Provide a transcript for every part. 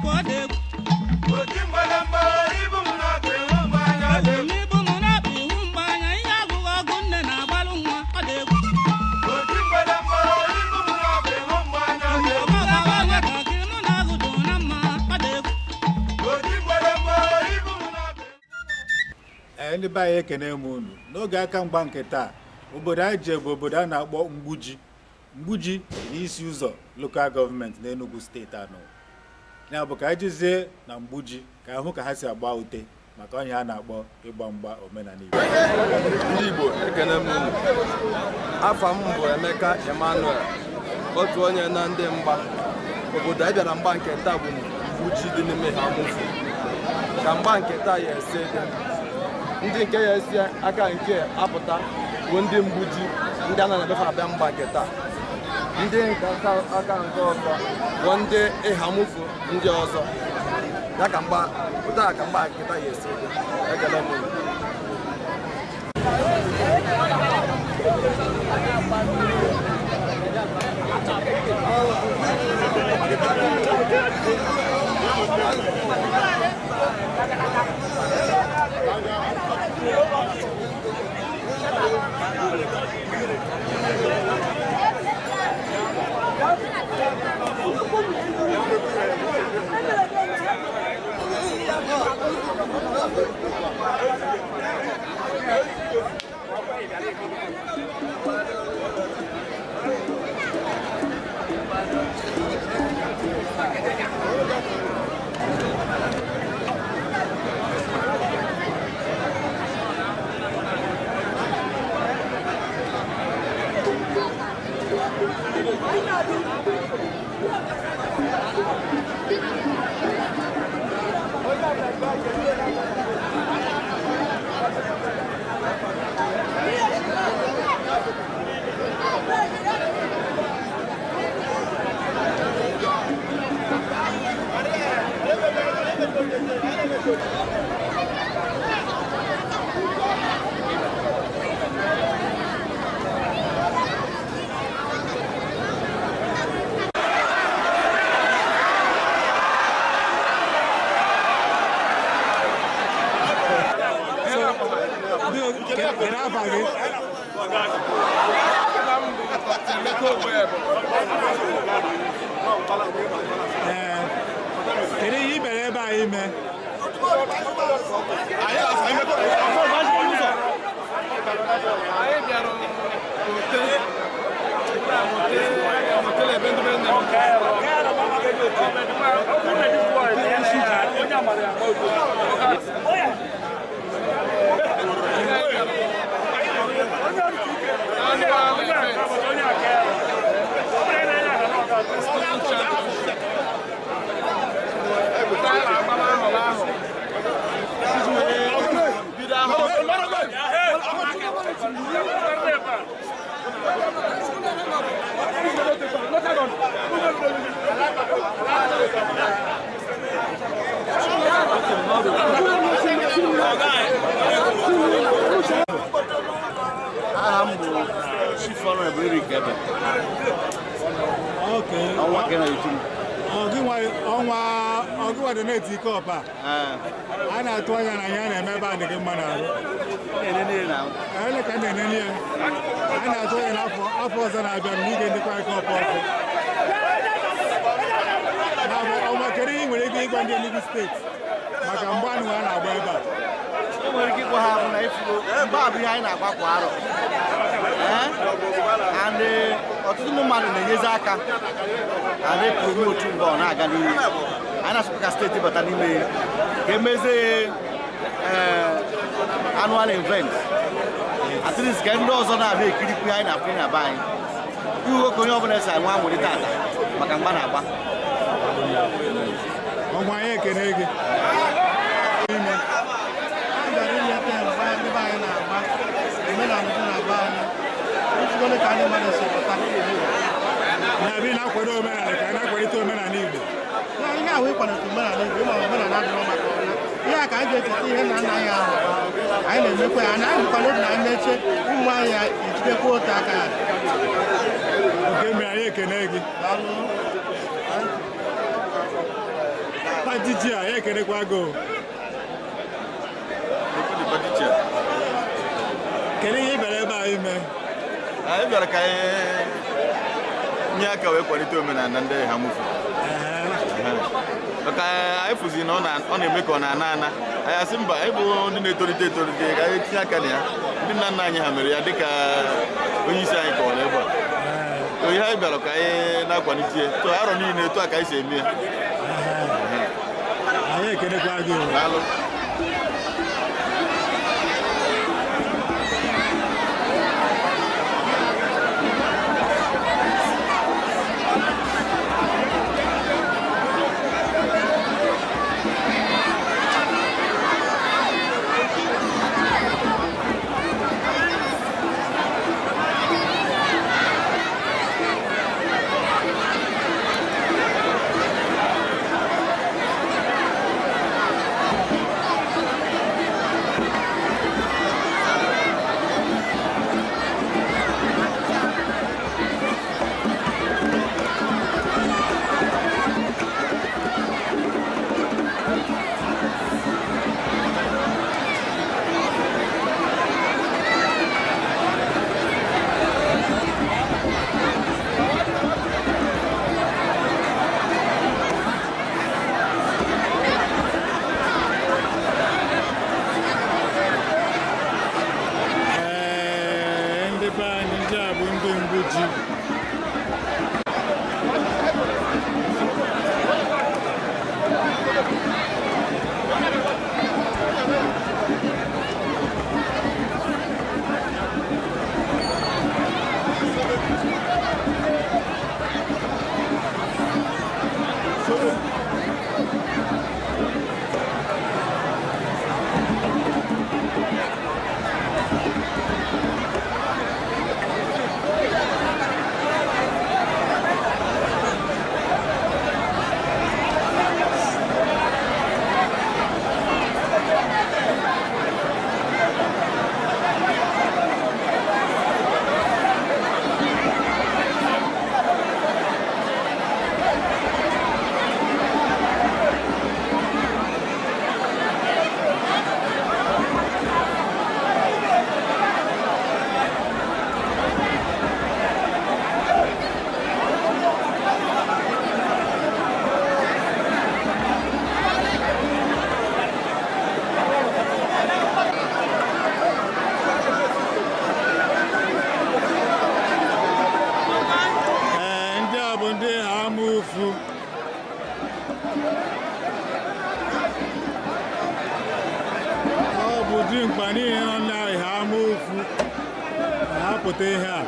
na-ekwu ọ dị egwu. N'ibu m na-akpa ihu mgba anya ihe agụghị ọgụ nne na-agbalụ nwa ọ dị egwu. Ọgbagba nwatakịrị mụ na agụ dị na mma ọ dị egwu. Ee, ndị be anyị, ekene m unu n'oge aka mgba nke taa. Obodo anyị je bụ obodo a na-akpọ Mgbuji. Mgbuji n'isi ụzọ local government n'Enugu Steeti anọ ya bụ ka anyị jezie na Mgbuji ka ahụ ka ha si agba ute maka onye a na-akpọ ịgba mgba omenala Igbo. Ndị Igbo, ekene m unu. Afa m bụ Emeka Emmanuel, otu onye na ndị mgba. Obodo anyị bịara mgba nke taa bụ Mgbuji dị n'ime ha mụfu ka mgba nke taa ya ese dị. Ndị nke ya esi aka nke apụta bụ ndị Mgbuji, ndị a na-ebefe abịa mgba nke taa. Ndị nke aka nke ọzọ bụ ndị ịhamufu, ndị ọzọ ya ka mgba taa, ka mgba nke taa ya esi dị. Ekele m unu. Kedu afa gị? Ee, kedu ihe i bịara ebe a ime? Anyị bịara ote ote ebe ndị be nne m. Annual event. Student championship. Ebe a na-agba n'ahụ n'ahụ. Iji wee bido ahụ. Aha m bụ Chief Honorable Eric Ebe. Okay. Ọnwa nke na-etu m. Ọnwa ọgị nwa donate ike ọpa a na-atụ anya na ya na-eme ebe a dị gị mma n'ahụ. Na-enene na Ele ka na-enene ya, a na-atụ anya na afọ ọzọ na-abịa na ige ndịkwa ike ọpa ọkụ na bụ ọnwa. Kedu ihe ị nwere ike ịgwa ndị Enugu Steeti maka mgba anụ a na-agba ebe a? E nwere ike ịgwa ha bụ na ifuru mgba bụ ihe anyị na-agba kwa arọ. Ee? And ọtụtụ ndị mmadụ na-enyezi aka and promote mgbe ọ na-aga n'ihu. Anyị na-asụkwa ka steeti bata n'ime ya ka emezie annual event, at least ka ndị ọzọ na-abịa ekirikwu ihe anyị na-afụ na be anyị. Ihu ka onye ọbụla esi anwe anwụrị tata maka mgba na-agba. Ọnwa, anyị ekene gị ime. Anyị bịara ileta mgba ndị be anyị na-agba, omenala dị na be anyị, ijikọta ka ndị mmadụ si pụta. Na-abịa na-akwado omenala, ka a na-akwalite omenala Igbo. Ya ihe ahụ ịkwalite omenala Igbo, ịma omenala adịrọ maka ọna ihe a ka anyị ga-echeta ihe nna nna anyị ahụ. Anyị na-emekwa ya na anyị bụkwa n'obi na anyị na-eche ụmụ anyị ya ejidekwa otu aka ya. Nke mere, anyị ekene gị. Daalụ. Party chair, ya ekenekwa gị o. Kedu ihe ị bịara ebe a ime? Anyị bịara ka anyị nye aka wee kwalite omenala ndị Eha-Amufu. Maka anyị fụzi na ọ na-eme ka ọ na-ana ana. Anyị asị mba, anyị bụ ndị na-etolite etolite ka anyị tinye aka na ya. Ndị nna nna anyị ha mere ya dịka onye isi anyị kọwara ebe a. Ihe anyị bịara ka anyị na-akwalite ya. Tụ arọ niile etu a ka anyị si eme ya. Anyị ekenekwa gị o. Daalụ. Ee, ndị be anyị, ndị a bụ ndị Mgbuji. Ee, ndị a bụ ndị Eha-Amufu. Ọ bụ dimkpa niile nọ na Eha-Amufu na-apụta ihe a.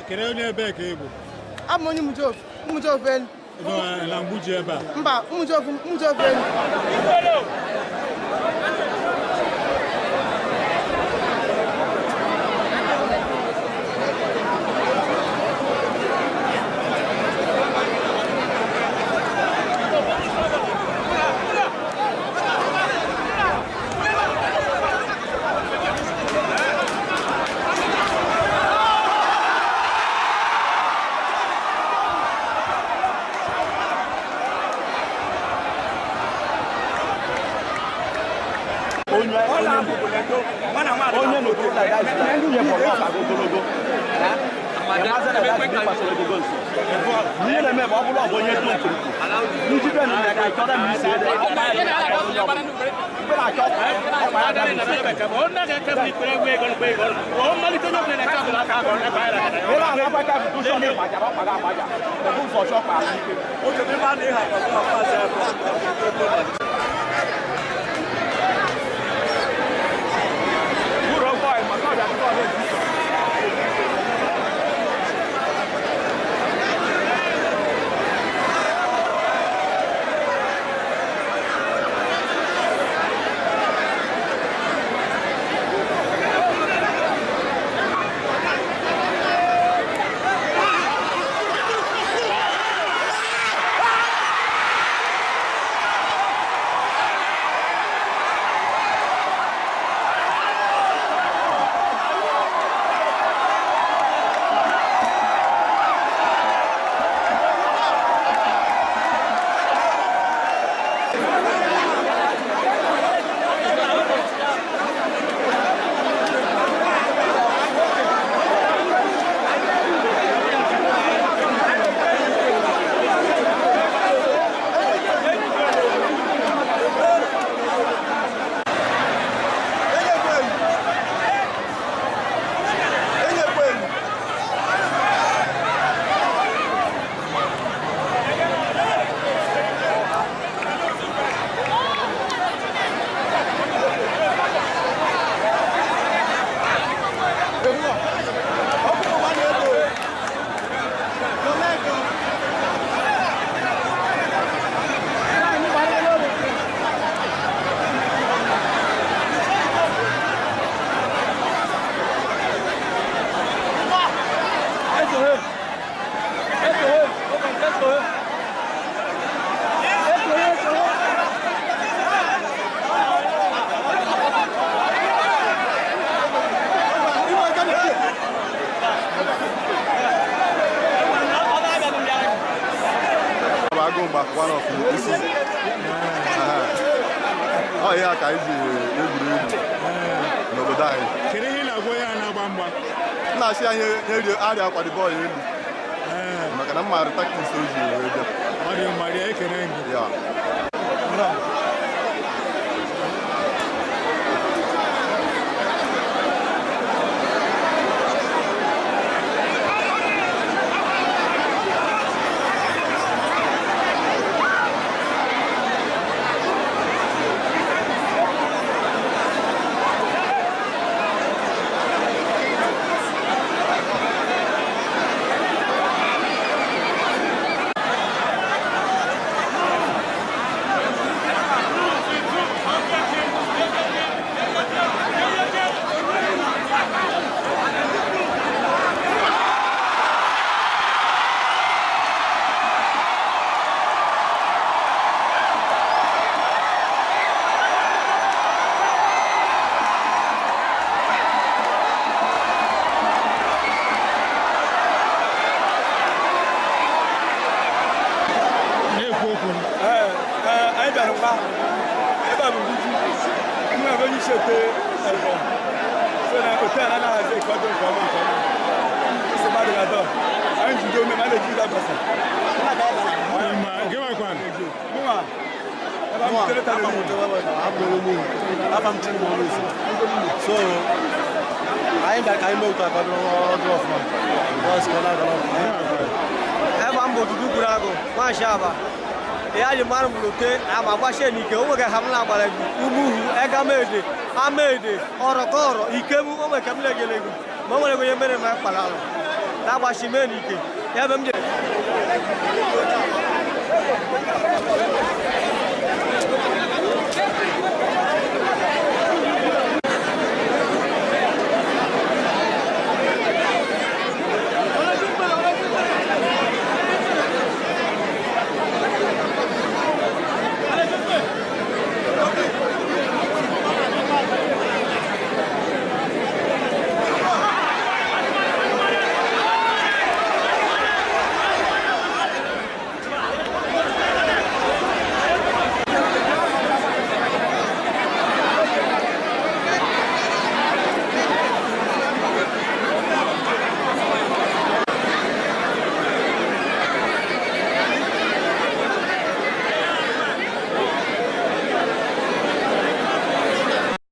Kedu onye ebe ka ị bụ? Abụ m onye Umujofu elu. Na Mgbuji ebe a? Mba, Umujofu elu. One of the issues. Oh yeah, ka anyị ji egwuregwu n'obodo anyị. Kedu ihe ị na-agwa ya na-agba mgba? M na-asị anyị arịa akwado bọọlụ elu maka na m maara taktiks o ji wee bịa. Ọ dị mma, rie ekele gị. Ya. So, anyị bịara ka anyị mee otu akọdụ ọdụ ọfụma. Ebe m bụ Odudu gwuru agụ, nwaanyị aba. Ya ji mmadụ mụrụ oke ama gbachie n'ike, o nwere ha m na-agbara egwu, umuhu, egamede, amaede, ọrọkọrọ, ikemu, o nwere ka m na-egele egwu. Ma o nwere onye mere ma kpara alụ na-agbachi mee n'ike ya ebe m jere.